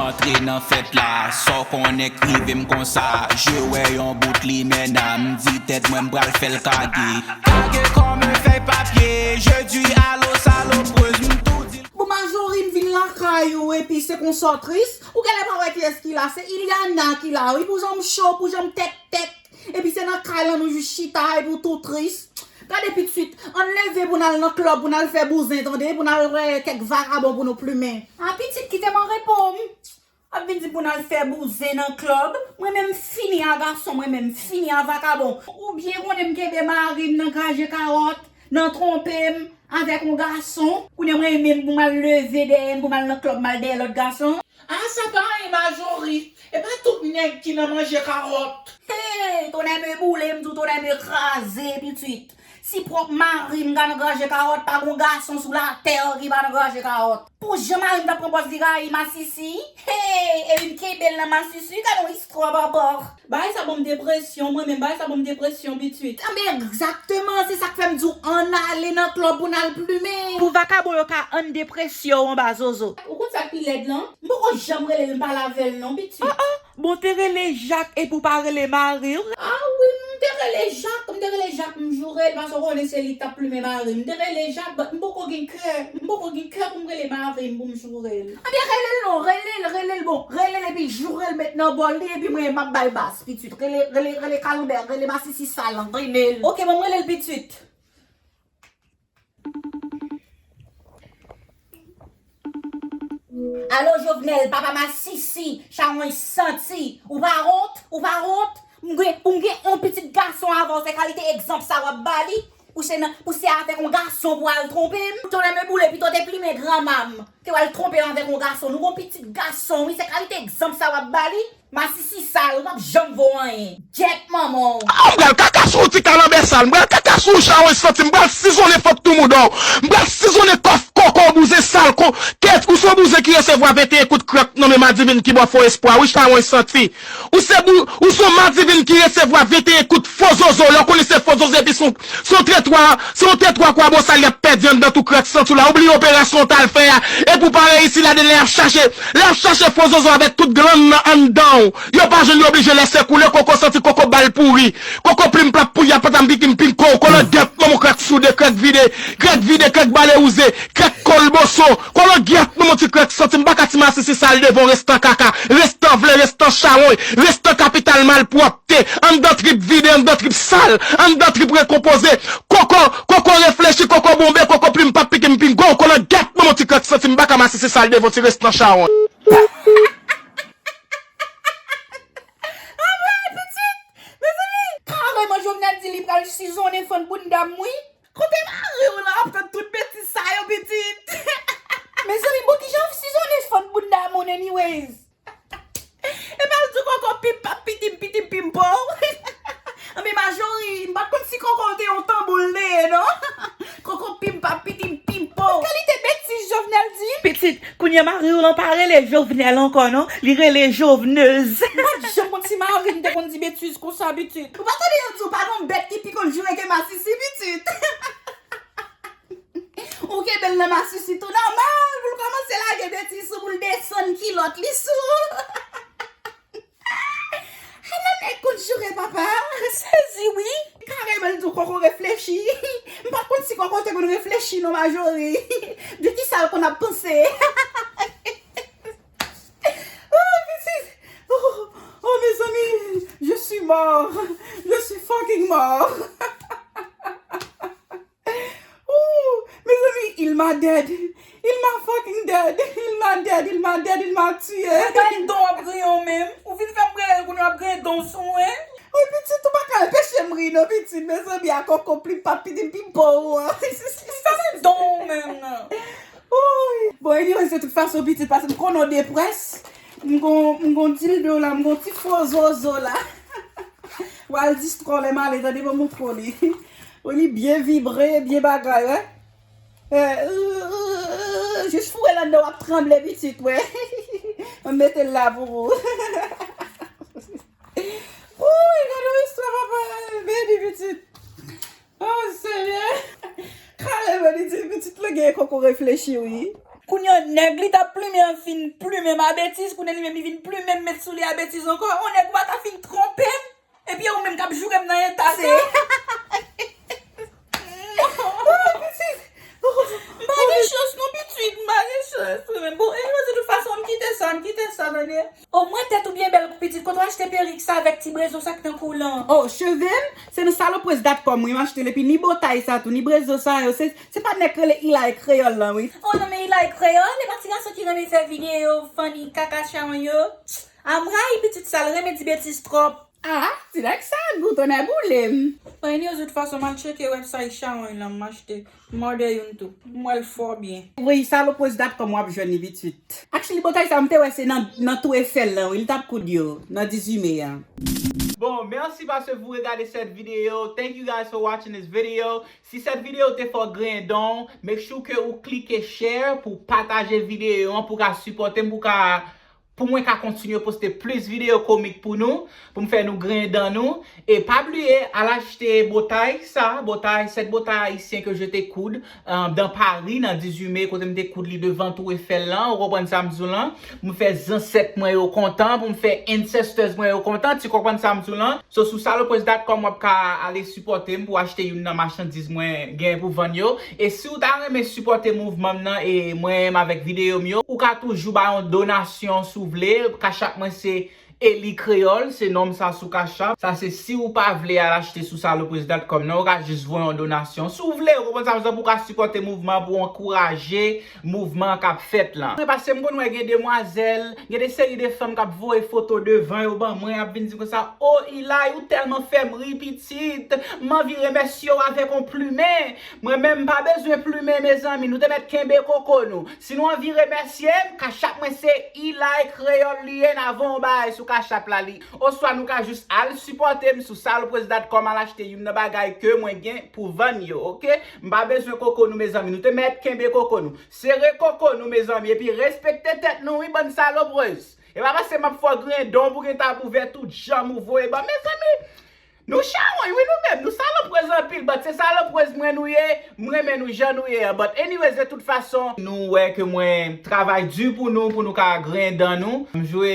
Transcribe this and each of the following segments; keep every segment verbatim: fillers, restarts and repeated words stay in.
Antre nan fèt la, sa w konnen k rive m konsa. Je wè yon bout limena, m di tèt mwen m pral fè l kage. Kage kòm yon fèy papye, je di alo salopreuse, m tou di l. Bon, Majori, m vin lakay ou, epi se konsa w tris. Ou genlè pa wè kiyès ki la, se Iliana ki la, wi, pou jan m cho, pou jan m tèk tèk. Epi se nan kay lan nou jis chita, epi w tou tris. Gade pitit, ann leve pou n al nan klèb, pou n al fè bouzen, tande, pou n al wè kèk vakabon pou nou plimen. A pitit, kite m an repo m. Ap vin di pou n al fè bouzen nan klèb. Mwen menm m fini a gason, mwen menm m fini a vakabon. Ou byen konnen m kenbe mari m nan graje kawòt, nan twonpe m avèk yon gason. Kounye a mwen menm pou m al leve dèyè m, pou m al nan klèb, m al dèyè lòt gason. A sa pa anyen Majori. E pa tout nèg ki nan manje kawòt. Hey, tonè me boule, m di w tonè me kraze, pitit. Si pwòp mari m ka nan graje kawòt, pa gon gason sou latè ki pa nan graje kawòt. Pou jan mari m t ap pran pòz li rayi masisi. Hey, epi m kenbe l nan masisi, gade yon istwa papa. Bagay sa ban m depresyon, mwen menm, bagay sa ban m depresyon, pitit. Anben, egzakteman, se sa k fè m di w ann ale nan klèb pou n al plimen. Pou vakabon yo ka ann depresyon anba zozo. Ou konn sa k pi lèd lan? M poko janm rele l, m pale avè l non, pitit. Ah, ah, bon, te rele Jak epi w pa rele mari w. Ah wi, m te rele Jak, m te rele Jak, m joure l, paske w konnen se li k t ap plimen mari m. M te rele Jak, but m poko gen kè, m poko gen kè pou m rele mari m, pou m joure l. Anben, rele l non, rele l, rele l, bon, rele l epi joure l met nan bòl li, epi mwen, m ap ba l bas, pitit. Rele, rele, rele kalanbè, rele masisi sal lan, rele l. Oke, ban m rele l, pitit. Alo, Jovenel, papa masisi, chawony santi. Ou pa wont? Ou pa wont? M gen, pou m gen yon pitit gason avè w, se kalite egzanp sa w ap ba li? Ou se nan, ou se avèk yon gason pou w al twonpe m? Tonè me boule, pito w te plimen granma m ke w al twonpe m avèk yon gason. Nou gon pitit gason, wi, se kalite egzanp sa w ap ba li? Masisi sal, ou p ap janm vo anyen. Gyèt manman w. Ah, m pral kaka sou ou ti kalanbè sal, m pral kaka sou ou chawony santi, m pral sizonnen fant tou mouda w, m pral sizonnen kòf koko w bouzen sal ko, kèt, ou se yon bouzen ki resevwa venteyen kout krèk nan men madivin ki ba w fo espwa, wi chawony santi. Ou se bou, ou se yon madivin ki resevwa venteyen kout fo zozo, lè w konnen se fo zozo epi se yon, se yon tretwa, se yon tretwa kwabosal y ap pèdi anndan tou krèk santi w la, ou bliye operasyon w t al fè a, epi w pa reyisi ladann lè y ap chache, lè y ap chache fo zozo avèk tout glann nan anndan w. Yo pa jwenn, yo oblije lèse koule, koko santi koko bal pouri. Koko plim plap pou y ap patam pikim pim ko, kolon gèt manman w krèk soude, krèk vide, krèk vide, krèk bale wouze, krèk kolboso, kolon gèt manman w ti krèk santi m pa ka ti masisi sal devan w restan kaka, restan vle, restan chawony, restan kapital malpwòpte, anndan trip vide, anndan trip sal, anndan trip rekonpoze, koko, koko reflechi, koko bonbe, koko plim pap pikim pim ko, kolon gèt manman w ti krèk santi m pa ka masisi sal devan w ti restan chawony. Anmwey, pitit! Mezanmi, kareman Jovenel di li pral sizonnen fann bounda m, wi. Kote mari w lan ap tann tout betiz sa yo, pitit? Mezanmi, bon, kijan w sizonnen fann bounda moun, anyways? Epa l di koko pim pap pitim pitim pim pow. Anben Majori, m pa t konn si koko te yon tanbou l te ye, non. Koko pim pap pitim pim pow. Kalite betiz Jovenel di? Pitit, kounye a mari w lan pa rele Jovenel ankò, non. Li rele Jovenez. M pa t janm konn si mari m te konn di betiz konsa, pitit. Ou pa tande yo di w pa gon bèt ki pi konn joure ke masisi, pitit. Ou kenbe l nan masisi tou nòmal pou l kòmanse lage betiz sou, pou l desann kilòt li sou. Ala nèg konn joure papa. Sezi wi. Kareman l di w koko reflechi. M pa t konn si koko te konn reflechi non Majori. De kisa l konn ap panse? Oh, pitit. Oh, oh, mes amis, je suis mort. Je suis fucking mort. Oh, mes amis, il m'a dead. Il m'a fucking dead. Il m'a dead, il m'a dead, il m'a tué. Gade don w ap griyen w menm. Ou vin fè m rele l kounye w ap griyen don w sou mwen. Wi, pitit, ou pa ka anpeche m ri non, pitit. Mezanmi, a koko plim pap pitim pim pow. Sa se don w menm nan. Woy. Bon, anyways, de tout fason, pitit, paske m konnen w deprès. M gon, m gon dildo la, m gon ti fo zozo la. W al distrè w lè m ale, tande, ban m montre w li. Wi, li byen vibre, byen bagay, wè. Eh, euh, euh, euh, jis foure l anndan, w ap tranble, pitit, wè. M mete l la pou ou. Wouy, gade yon istwa, papa. Baby, pitit. Oh, Senyè. Kareman, li di pitit lan gen koko reflechi, wi. Kounye a nèg li t ap plimen an fin plimen m a betiz, kounye a li menm li vin plimen m met sou li a betiz ankò. On nèg ou pa ta fin twonpe m, epi ou menm k ap joure m nan eta sa. M pa gen chans non pitit, m pa gen chans. Bon, anyway, de tout fason, m kite sa, m kite sa, tande. Omwen tèt ou byen bèl pitit, kote w achte perik sa avèk ti brezo sa k nan kou lan? Oh, cheve m, se nan salopwez dot com wi m achte l, epi ni botay sa tou, ni brezo sa yo, se, se pa nèg k rele Ilay Kreyòl lan wi. Oh non, men Ilay Kreyòl, e pa ti gason ki renmen fè videyo funny kaka chawony yo. A m rayi pitit sa, l renmen di betiz twòp. Ah, ti nèg sa gou tonnè boule m. Anyway, de tout fason, m al tcheke website chawony lan, m achte. M òdè youn tou. M wè l fò byen. Wi, salopwez dot com w ap jwenn li pitit. Actually, botay sa m te wè se nan, nan Tou Efèl lan, wi, li t ap koud yo, nan dizuit me a. Bon, merci parce que vous regardez cette vidéo. Thank you guys for watching this video. Si cette vidéo te fè w griyen don, make sure que ou klike share pou pataje videyo an, pou ka sipòte m, pou ka pou mwen ka kontinye poste plis videyo komik pou nou, pou m fè nou griyen dan nou. E pa bliye, al achte botay sa, botay, sèt botay ayisyen ke je te koud, euh, dans Paris, nan dizuit me, kote m te koud li devan Tou Efèl lan, ou konprann sa m di w lan? Pou m fè zansèt mwen yo kontan, pou m fè ancestors mwen yo kontan, ti konprann sa m di w lan? So, sou salopwez dot com w ap ka ale sipòte m pou achte youn nan machandiz mwen gen pou vann yo. E si w ta renmen sipòte mouvman m nan, e mwen menm avèk videyo m yo, ou ka toujou ba yon donasyon si w vle. Cash App mwen se Eli Kreyòl, se non m sa sou Cash App. Sa se si w pa vle al achte sou salopwez dot com nan, ou ka jis voye yon donasyon. Si w vle, ou konprann sa m di w lan, pou w ka sipòte mouvman an, pou w ankouraje mouvman an k ap fèt lan. Paske m konn wè gen demwazèl, gen de seri de fanm k ap voye foto devan yo ban mwen, ap vin di m konsa, "O Ilay, ou tèlman fè m ri, pitit. M anvi remèsye w avèk yon plimen." Mwen menm, m pa bezwen plimen, mezanmi. Nou te mèt kenbe koko nou. Si nou anvi remèsye m, Cash App mwen se Ilay Kreyòl li ye, n a voye yon bagay sou Cash App la li. Oswa nou ka jis al sipòte m sou salopwez dot com, al achte youn nan bagay ke mwen gen pou vann yo, oke? M pa bezwen koko nou, mezanmi. Nou te mèt kenbe koko nou. Sere koko nou, mezanmi, epi respekte tèt nou, wi, bann salopwez. E pa paske m ap fè w griyen don pou gen ta pou vè tout janm ou voye ban m, mezanmi. Nou chawony, wi, nou menm. Nou salopwez anpil, but se salopwez mwen nou ye. M renmen nou jan nou ye an. But anyways, de tout fason, nou wè ke mwen travay di pou nou, pou nou ka griyen dan nou. M jwe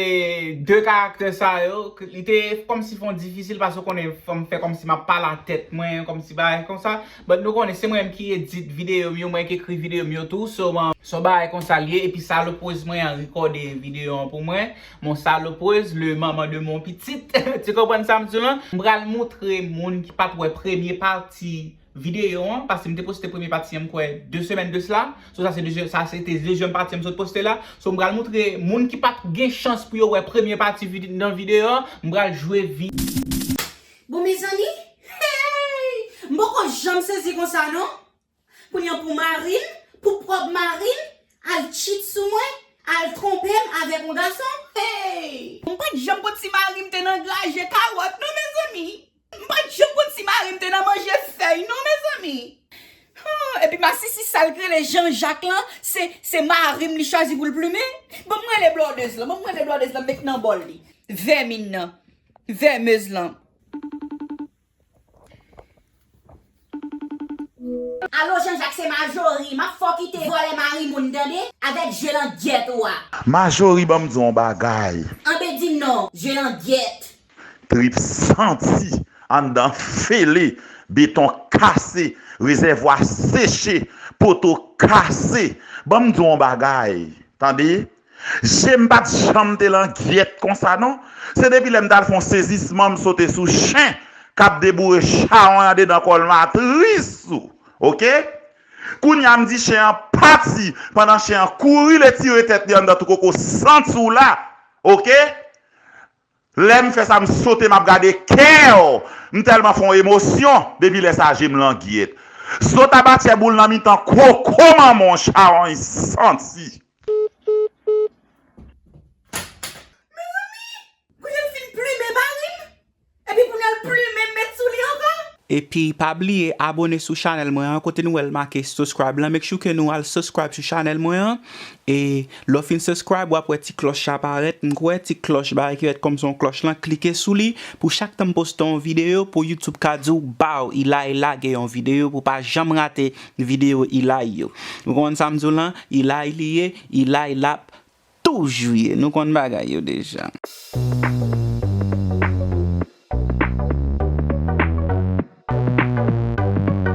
de karaktè sa yo. Li te kòmsi fè w difisil, paske w konnen, fò m fè kòmsi m ap pale a tèt mwen, kòmsi bagay konsa. But nou konnen se mwen menm ki edit videyo m yo, mwen ki ekri videyo m yo tou. So, um, se yon bagay konsa l ye. Epi salopwez mwen an rekòde videyo an pou mwen. Mon salopwez, le manman de mon pitit. Ti konprann sa m di w lan? M pral moutre moun ki pa t wè premye pati videyo an, paske m te poste premye pati an, m kwè, de semèn de sila. So, sa se dezye-, sa se te dezyèm pati an m sot poste la. So, m pral moutre moun ki pa t gen chans pou yo wè premye pati vide-, nan videyo an, m pral jwe vi- Bon, mezanmi, hey! M poko janm sezi konsa, non. Kounye a pou mari m, pou pwòp mari m, al cheat sou mwen, al twonpe m avèk yon gason. Hey! M pa t janm konn si mari m te nan graje kawòt, non, mezanmi. M pa t janm konn si mari m te nan manje fèy, non, mezanmi. Oh, epi masisi sa l k rele Jean Jacques lan, se, se mari m li chwazi pou l plimen. Ban m rele blòdèz lan, ban m rele blòdèz lan, met nan bòl li. Vèmin nan. Vèmèz lan. Alo, Jean Jacques, se Majori. M ap fè w kite vòlè mari moun, tande? Avèk je langyèt ou a. Majori, ban m di w yon bagay. Anben, di m non, je langyèt. Trip santi, anndan fele, beton kase, rezèvwa seche, poto kase. Ban m di w yon bagay, tande? Je m pa t janm te langyèt konsa, non. Se depi lè m t al fè yon sezisman, m sote sou chen k ap deboure chawony andedan kò l matris ou. Oke? Kounye a, m di chen an pati, pandan chen an kouri, l etire tèt li anndan tou koko santi w la. Oke? Lè m fè sa, m sote, m ap gade kè w. M tèlman fè yon emosyon, depi lè sa, je m langyèt. Sot aba tchè boul nan mitan koko manman w, chawony santi. Mezanmi, kounye a l fin plimen mari m, epi kounye a l plimen m met sou li ankò. Epi pa bliye abone sou chanèl mwen an, kote nou wè l make subscribe lan, make sure ke nou al subscribe sou chanèl mwen an. E lè w fin subscribe, w ap wè ti klòch la parèt. M kwè ti klòch bagay ki fèt kòm se yon klòch lan, klike sou li pou chak tan m poste yon videyo, pou YouTube ka di w, baw, Ilay lage yon videyo, pou w pa janm rate videyo Ilay yo. Ou konprann sa m di w lan? Ilay li ye, Ilay l ap toujou ye. Nou konn bagay yo deja.